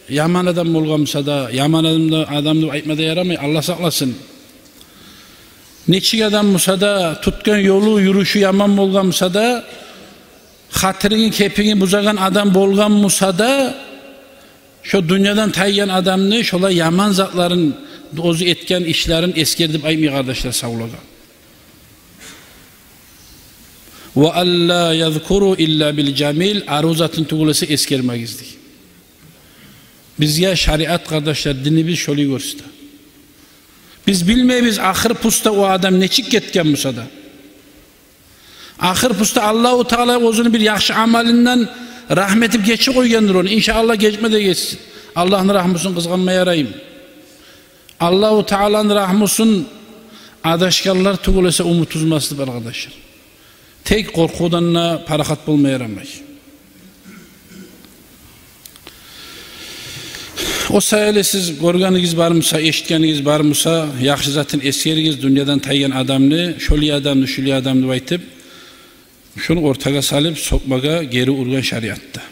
яман адам болгъан буса да, яман адам да, адам деп айтма да ярамай, Аллагь сакъласын. Нечик адам буса да, тутгъан ёлу, юрюшю яман болгъан буса да, хатиринги, кепинги бузагъан адам болгъан буса да, шо дюньядан тайгъан адамны шолай яман затларын, оьзю этген ишлерин эсгер деп айтмай, къардашлар, савлагъа. Ва алла язкуру илла бил жамил, арив затын тюгюл эсе эсгермегиз дей. Бизге шариат, къардашлар, динибиз шолай гёрсете. Биз билмейбиз ахыр пуста о адам нечик гетген буса да. Ахыр пуста Аллагьу Таала оьзюню бир яхшы амалындан рагьму этип гечип къойгъандыр ону. Иншааллагь, гечме де гечсин. Аллагьны рагьмусун къызгъанма яраймы? Аллагьу Тааланы рагьмусун адашгъанлар тюгюл эсе умут уьзмеслик бар, къардашлар. Тек къоркъувдан да парахат болма ярамай. О саялы сиз гёргенигиз бар буса, эшитгенигиз бар буса, яхшы затын эсгеригиз, дюньядан тайгъан адамны, шолай адамны, шулай адамны деп айтып, шуну ортагъа салып, сёкмеге гери ургъан шариатда.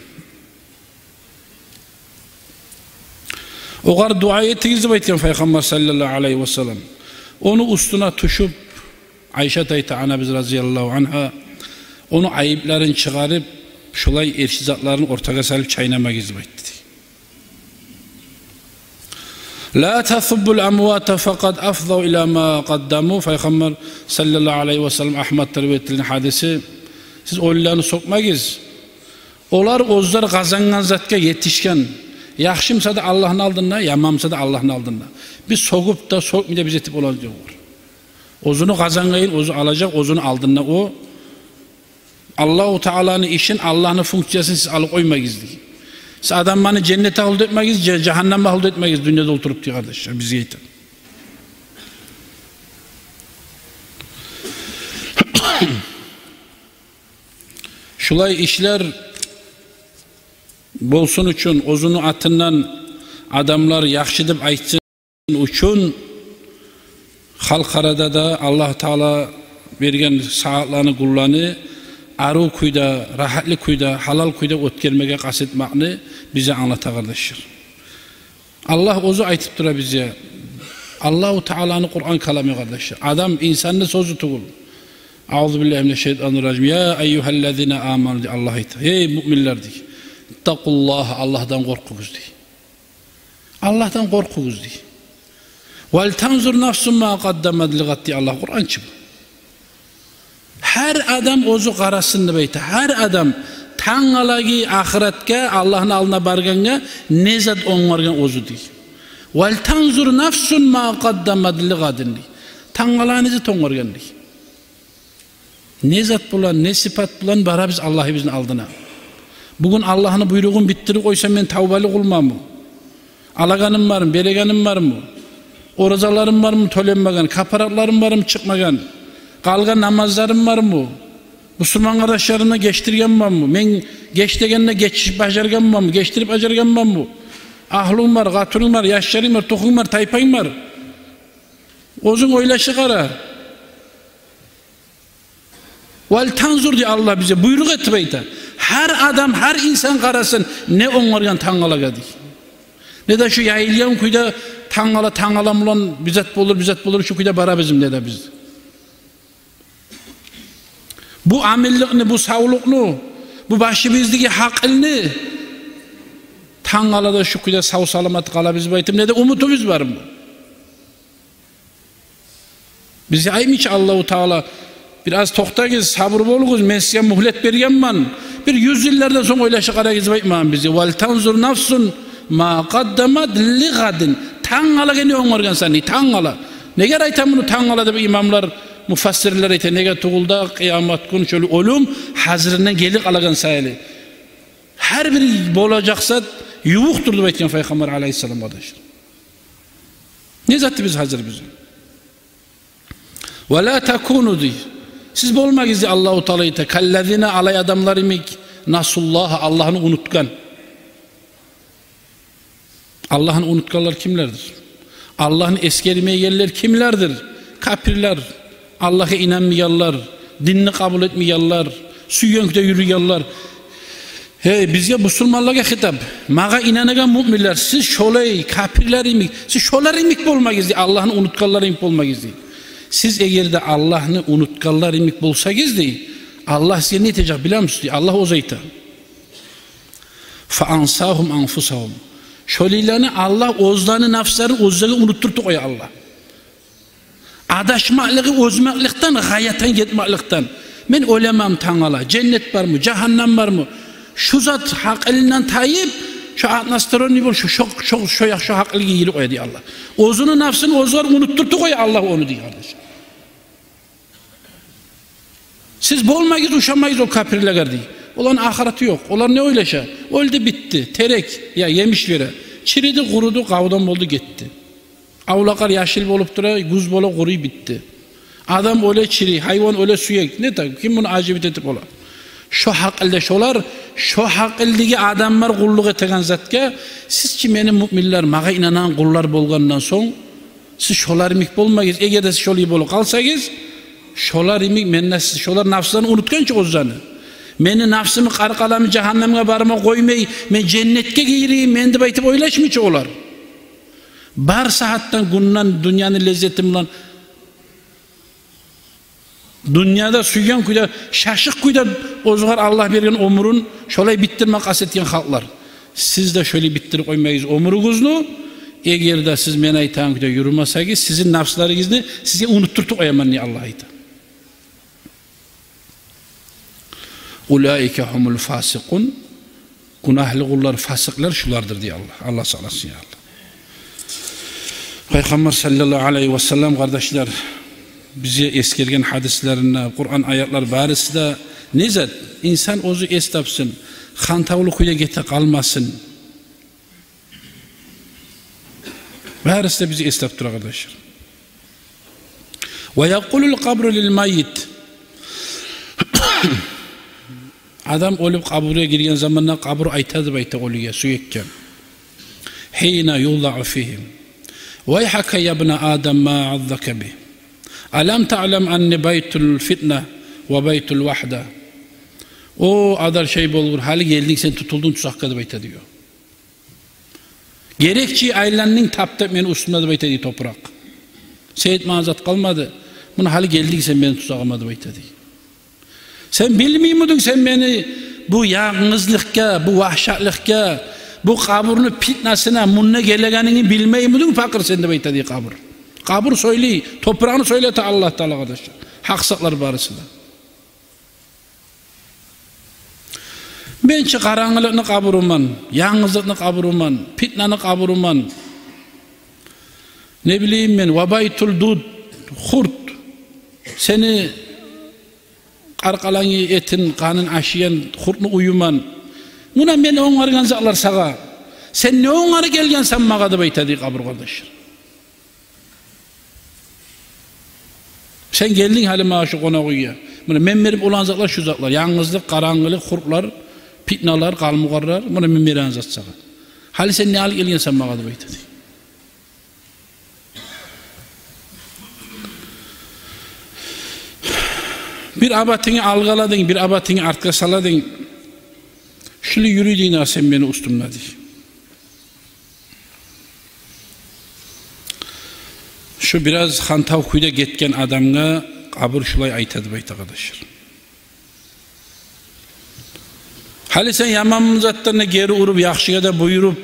Огъар дуа этигиз деп айтгъан Пайхаммар саллаллагьу алайгьи васаллам. Ону уьстюне тюшюп, Айшат айта, анабыз, разияллагьу ангьа, ону айыпларын чыгъарып, шулай эрши затларын ортагъа салып чайнамагъыз деп айтды. Ла тасуббул амвата факъад афдав ила ма къаддаму. Пайхаммар саллаллагьу алайгьи васаллам, Агьмадда риваят этилген гьадиси. Сиз оьлюлени сёкмегиз. Олар оьзлер къазангъан затгъа етишген. Яхшы буса да Аллагьны алдында, яман буса да Аллагьны алдында. Биз сёгюп де, сёкмей де биз этип болагъан ёкъ. Оьзюню къазангъанын оьзю алажакъ, оьзюню алдында о. Аллагьу Тааланы ишин, Аллагьны функциясын сиз алып къоймагъыз дей. Сиз адамланы женнет агьлю да этмегиз, же-, жагьаннам агьлю да этмегиз дюньяда олтуруп дей, къардашлар, бизге айта. Шулай ишлер болсун учун, оьзюню атындан адамлар яхшы деп айтсын учун, халкъ арада да Аллагь Таала берген сагьатланы, гюнлени арив кюйде, рагьатлы кюйде, гьалал кюйде оьтгермеге къаст этмекни бизге англата, къардашлар. Аллагь оьзю айтып тура бизге. Аллагьу Тааланы Къуран каламы, къардашлар. Адам, инсанны сёзю тюгюл. Аузу биллагьи минаш шайтанир ражим. Я айюгьаллазина аману, дей Аллагь, айта. Гьей муъминлер, дей. Иттакъуллагьа, Аллагьдан къоркъугъуз, дей. Аллагьдан къоркъугъуз, дей. Валтанзур нафсун ма къаддамат лигъад, дей Аллагь Къуран ичинде. Гьар адам оьзю къарасын деп айта. Гьар адам тангалагъы ахыратгъа, Аллагьны алдына баргъангъа не зат онгаргъан оьзю, дей. Валтанзур нафсун ма къаддамат лигъадин, дей. Тангала не зат онгаргъан, дей. Не зат булан, не сыпат булан барабыз Аллагьыбызны алдына? Бугюн Аллагьны буйругъун битдирип къойсам, мен тавбалы къулмамы? Алагъаным бармы, берегеним бармы? Оразаларым бармы тёленмеген, капаратларым бармы чыкъмагъан, къалгъан намазларым бармы? Бусурман къардашларымдан гечдиргенменми? Мен геч дегенде гечип бажаргъанманмы, гечдирип бажаргъанманмы? Агьлюм бар, къатынынг бар, яшларынг бар, тухумунг бар, тайпанг бар. Оьзюнг ойлашып къара. Валтанзур, дей Аллагь, бизге буйрукъ этип айта. Гьар адам, гьар инсан къарасын, не онгаргъан тангалагъа, дей. Не де шу яйылгъан кюйде тангала, тангала булан бир зат болур, бир зат болур, шу кюйде барабызмы, не де биз. Бу аминликни, бу савлукъну, бу башыбыздагъы гьакъылны, тангалада шу кюйде сав-саламат къалабызмы деп айтып, не де умутубуз бармы? Бизге айтмай чы Аллагьу Таала: «Бираз токътагъыз, сабур болугъуз, мен сизге мюгьлет бергенмен, бир юз йыллардан сонг ойлашып къарагъыз», — деп айтмагъан бизге. «Валтанзур нафсун ма къаддамат лигъадин». Тангалагъа не онгаргъансан, дей, тангала. Неге айтаман муну тангала деп имамлар, муфассирлер айта? Неге тюгюл де, къыямат гюн шолай оьлюм гьазиринден гелип къалагъан саялы. Гьар бир болажакъ зат ювукъдур деп айтгъан Пайхаммар алайгьиссалам, къардашлар. Не затбыз гьазир биз? «Ва ла такуну», — дей. Сиз болмагъыз, дей Аллагьу Таала айта, «каллазина», алай адамлар йимик, «насуллагьа», Аллагьны унутгъан. Аллагьны унутгъанлар кимлердир? Аллагьны эсгермейгенлер кимлердир? Капирлер, Аллагьгъа инанмайгъанлар, динни къабул этмейгенлер, сюйген кюйде юрюйгенлер. Гьей, бизге, бусурманлагъа хитап. Магъа инанагъан муъминлер, сиз шолай капирлер йимик, сиз шолар йимик болмагъыз, дей, Аллагьны унутгъанлар йимик болмагъыз, дей. Сиз эгер де Аллагьны унутгъанлар йимик болсагъыз, дей, Аллагь сизге не этежек билемисиз, дей, Аллагь оьзю айта. «Фа ансагьум анфусагьум». Шолайланы Аллагь оьзлени нафсларын оьзлеге унутдуртуп къоя Аллагь. Адашмакълыгъы оьзмекликден, гъаятан гетмекликден. Мен оьлеменми тангала, женнет бармы, жагьаннам бармы? Шу зат гьакъылындан тайып, шо односторонний бол, шо, шо, шо, шо якъ-, шо гьакъылгъа гийирип къоя, дей Аллагь. Оьзюню нафсын оьзлер унутдуртуп къоя Аллагь ону, дей, къардаш. Сиз болмагъыз, ушамагъыз о капирлеге, дей. Оланы ахыраты ёкъ. Олар не ойлаша? Оьлдю, битди. Терек, я, емиш бере. Чириди, къуруду, къавдан болду, гетди. Авлакълар яшыл болуп тура, гюз бола, къуруй, битди. Адам оьле, чирий, гьайван оьле, сюек. Не та, ким муну ажибит этип бола? Шо гьакъылда шолар, шо гьакъылдагъы адамлар къуллукъ этеген затгъа, сиз чи, мени муъминлер, магъа инанагъан къуллар болгъандан сонг, сиз шолар йимик болмагъыз. Эгер де сиз шолай болуп къалсагъыз, шолар йимик, мен де сиз, шолар нафсларын унутгъан чы оьзлени. Мени нафсымны къаркъарамны жагьаннамгъа барма къоймай, мен женнетге гирейим мен деп айтып ойлашмай чы олар. Бар сагьатдан, гюнден дюньяны леззети булан, дюньяда сюйген кюйде, шашыкъ кюйде оьзюгер Аллагь берген оьмюрюн шолай битдирме къаст этген халкълар. Сиз де шолай битдирип къоймагъыз оьмюрюгюзню. Эгер де сиз мен айтагъан кюйде юрюмесегиз, сизин нафсларыгъызны сизге унутдуртуп къояман, дей Аллагь айта. «Улаика гьумул фасикъун». Гюнагьлы къуллар, фасикълер шулардыр, дей Аллагь. Аллагь сакъласын, я Аллагь. Пайхаммар саллаллагьу алайгьи ва саллам, къардашлар, бизге эсгерген гьадислеринде, Къуран аятлар барысы да не зат? Инсан оьзю эс тапсын, хантавлу кюйде гете къалмасын. Барысы да бизге эс тапдыра, къардашлар. «Ва якъулул къабру лил маййит». Адам оьлюп къабургъа гирген заманда къабур айтады деп айта оьлюге, сюекге. «Гьина ювзау фигьи: вайгьака ябна Адам, ма агъзака би? Алам таълам анни байтул фитна ва байтул вагьда?» «О, адар шей болгъур, гьали гелдинг сен, тутулдунг тузакъгъа», — деп айта, дей о. Герек чи айландынг, тап деп мени уьстюмде деп айта дей топуракъ. Сен этмеген зат къалмады. Муна гьали гелдинг сен мени тузагъыма деп айта дей. Сен билмеймидинг сен мени бу янгызлыкъгъа, бу вагьшатлыкъгъа, бу къабурну питнасына, мунда гелегенингни билмеймидинг, пакъыр сен деп айта дей къабур. Къабур сёйлей, топуракъны сёйлете Аллагь Таала, къардашлар. Гьакъ затлар барысы да. Мен чи къарангылыкъны къабуруман, янгызлыкъны къабуруман, питнаны къабуруман. Не билейим мен, ва байтул дуд, хурт, сени къаркъарангны этин, къанын ашайгъан хуртну уьюман. Муна мен онгаргъан затлар сагъа. Сен не онгарып гелгенсен магъа деп айта дей къабур, къардашлар. Сен гелдинг гьали магъа шу къонакъ уьйге. Муна мен берип болагъан затлар шу затлар. Янгызлыкъ, къарангылыкъ, хуртлар, питналар, къалмагъаллар. Муна мен береген зат сагъа. Гьали сен не алып гелгенсен магъа деп айта дей. Бир абатынгны алгъа аладынг, бир абатынгны артгъа саладынг. Шулай юрюйдюнг сен мени уьстюмде дей. Шу бираз хантав кюйде гетген адамгъа къабур шулай айта деп айта, къардашлар. Гьали сен яман затлардан да гери уруп, яхшыгъа да буюруп,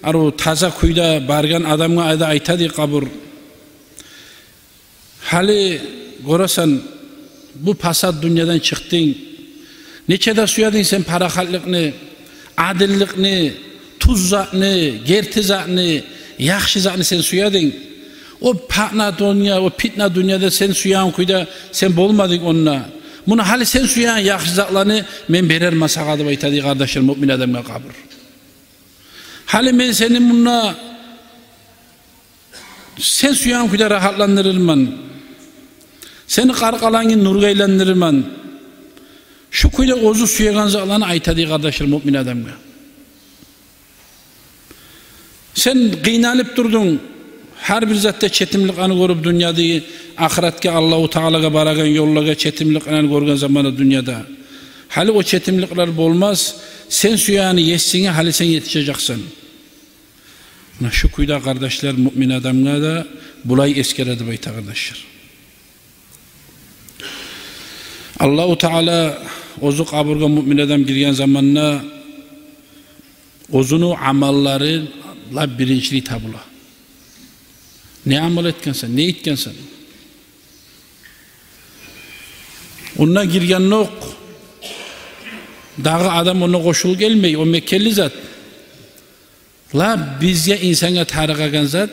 арив таза кюйде баргъан адамгъа да айта дей къабур. Гьали гёресен, бу пасат дюньядан чыкъдынг. Нече де сюединг сен парахатлыкъны, адилликни, тюз затны, герти затны, яхшы затны сен сюединг. О патна дюнья, о питна дюньяда сен сюеген кюйде сен болмадынг онда. Муна гьали сен сюеген яхшы затланы мен берермен сагъа деп айта дей, къардашлар, муъмин адамгъа къабур. Гьали мен сени мунда сен сюеген кюйде рагьатландырырман. Сени къаркъарангны нюрге айландырырман. Шу кюйде оьзю сюеген затланы айта дей, къардашлар, муъмин адамгъа. Сен къыйналып турдунг, гьар бир затда четимликлени гёрюп, дюньяда, ахыратгъа, Аллагьу Таалагъа барагъан ёллагъа четимликлени гёрген заманда дюньяда. Гьали о четимликлер болмас, сен сюегенни есинге гьали сен етишежексен. Муна шу кюйде, къардашлар, муъмин адамгъа да булай эсгере деп айта, къардашлар. Аллагьу Таала оьзю къабургъа муъмин адам гирген заманда оьзюню амаллары лап биринчилей табула. Не амал этгенсен, не этгенсен? Онда гиргенокъ дагъы адам онда къошулуп гелмей, о мекенли зат. Лап бизге, инсангъа тарыкъ гелген зат,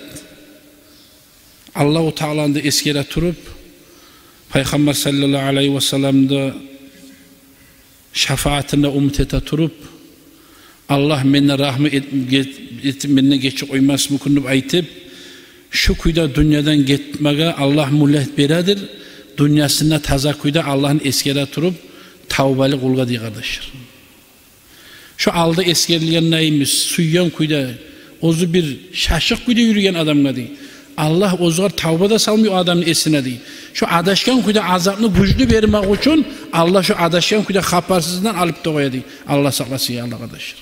Аллагьу Тааланы да эсгере туруп, Пайхаммар саллаллагьу алайгьи васалламны шафаатын да умут эте туруп, Аллагь менден рагьму эт-, эт-, менден гечип къоймасмы экен деп айтып, шу кюйде дюньядан гетмеге Аллагь мюгьлет бередир, дюньясында таза кюйде Аллагьны эсгере туруп, тавбалы къулгъа дей, къардашлар. Шо алда эсгерилгендей, сюйген кюйде, оьзю бир шашыкъ кюйде юрюген адамгъа дей, Аллагь оьзюгер тавба да салмай о адамны эсине дей. Шо адашгъан кюйде азапны гючлю бермек учун Аллагь шо адашгъан кюйде хабарсыздан алып да къоя дей. Аллагь сакъласын, я Аллагь, къардашлар.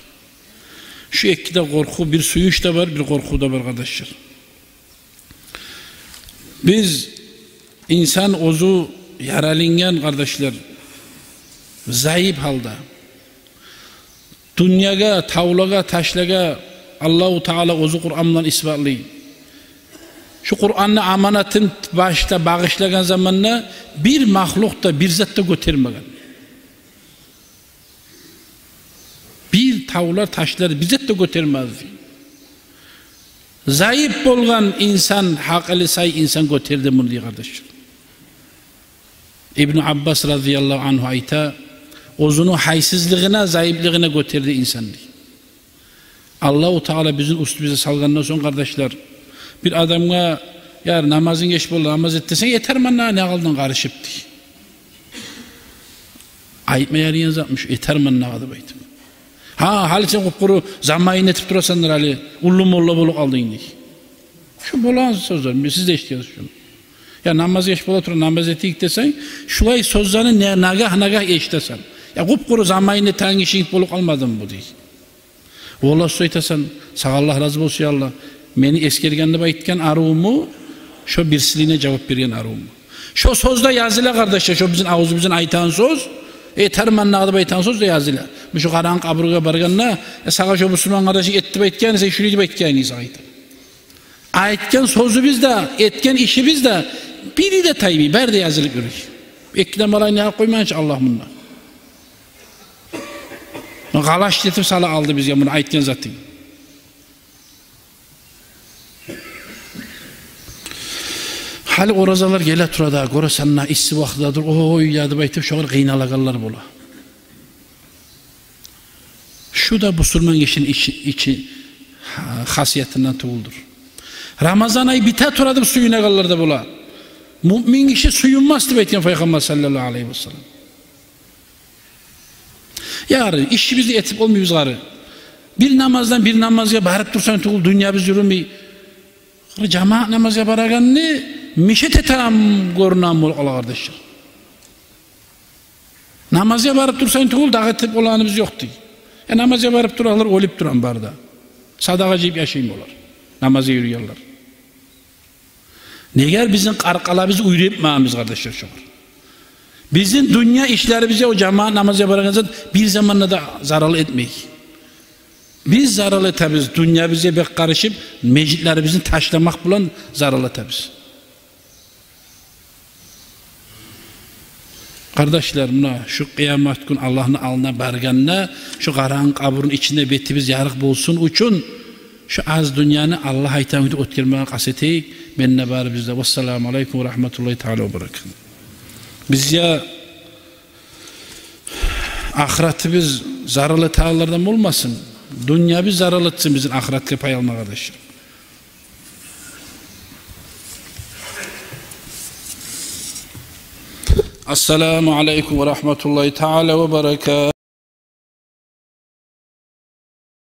Шо эки де къоркъув, бир сююнч де бар, бир къоркъув да бар, къардашлар. Биз, инсан оьзю яралынгъан, къардашлар, зайып гьалда. Дюньягъа, тавлагъа, ташлагъа Аллагьу Таала оьзю Къуран булан исбатлай. Шу Къуранны аманатын башда багъышлагъан заманда бир махлукъ да, бир зат да гётермеген. Бир тавлар, ташлар бир зат да гётермеди. Зайып болгъан инсан, гьакъылы сай инсан гётерди муну дей, къардашлар. Ибну Аббас разияллагьу ангьу айта, оьзюню гьайсызлыгъына, зайыплыгъына гётерди инсан дей. Аллагьу Таала бизин уьстюбюзге салгъандан сонг, къардашлар, бир адамгъа: «Я, намазынг геч болду, намаз эт», — десенг: «Этермен дагъы, не къалдынг къарышып?» — дей. Айтма ярайгъан затмы шу, «Этермен дагъы» деп айтып? «Гьа, гьали сен къуп-къуру заманын этип турасан дыр, гьали уллу молла болуп къалдынг», — дей. Шу болагъан сёзлер, сиз де эшитгенсиз шуну. «Я, намаз геч бола тура, намаз этейик», — десенг, шулай сёзлени не-, нагагь-нагагь эшитесен. «Я, къуп-къуру заманын этеген гишинг болуп къалмадымы бу?» — дей. Валлагь, сёз айтасан, сагъа Аллагь рази болсун, я Аллагь. Мени эсгерген деп айтгъан арувму, шо бирсилине жавап берген арувму? Шо сёз де языла, къардашлар, шо бизин авзубуздан айтагъан сёз, «Этермен дагъы» деп айтагъан сёз де языла. Бу шо къарагъан къабургъа баргъанда, «Э, сагъа шо бусурман къардашынг эт деп айтгъан эсе, шулай деп айтгъан эдинг сен», айтып. Айтгъан сёзюбюз де, этген ишибиз де, бири де таймай, бары да язылып юрюй. Экиден балагьны къоймагъанча Аллагь мунда. Къалачтетип сала алды бизге муну айтгъан затынг. Гьали оразалар геле тура да, гёресен, исси вакътидедир, ой, я деп айтып, шогъар къыйналагъанлар бола. Шу да бусурман гишини ичи, ичи, гьа, хасиятындан тюгюлдюр. Рамазан ай бите тура деп сююнегенлер де бола. Муъмин гиши сююнмес деп айтгъан Пайхаммар саллаллагьу алайгьи васаллам. Яры, ишибизни этип болмайбыз гьари. Бир намаздан бир намазгъа барып турсанг тюгюл, дюньябыз юрюмей. Гьари, жамаат намазгъа барагъанны мешет этеген гёрюнеген болуп къала, къардашлар. Намазгъа барып турсанг тюгюл, дагъы этип болагъаныбыз ёкъ дей. Э, намазгъа барып туралар, оьлюп турагъан бары да. Садагъа жыйып яшайм олар, намазгъа юрюйгенлер. Неге бизин къаркъарабызны уьйретмегенбиз, къардашлар, шогъар? Бизин дюнья ишлерибизге о жамаат намазгъа барагъан зат бир заманда да зарал этмей. Биз зарал этебиз, дюньябызгъа бек къарышып, межитлерибизни ташламакъ булан зарал этебиз. Къардашлар, муна шу къыямат гюн Аллагьны алдына баргъанда, шу къарагъан къабурну ичинде бетибиз ярыкъ болсун учун, шу аз дюньяны Аллагь айтагъан кюйде оьтгермеге къаст этейик. Мен де, барыбыз да. Вассаламу алайкум ва рагьматуллагьи таала ва баракатугь. Бизге ахыратыбыз зарал этегенлерден болмасын, дюньябыз зарал этсин бизин ахыратгъа пай алмагъа, къардашлар. Ассаламу алайкум ва рагьматуллагьи таала ва баракатугь.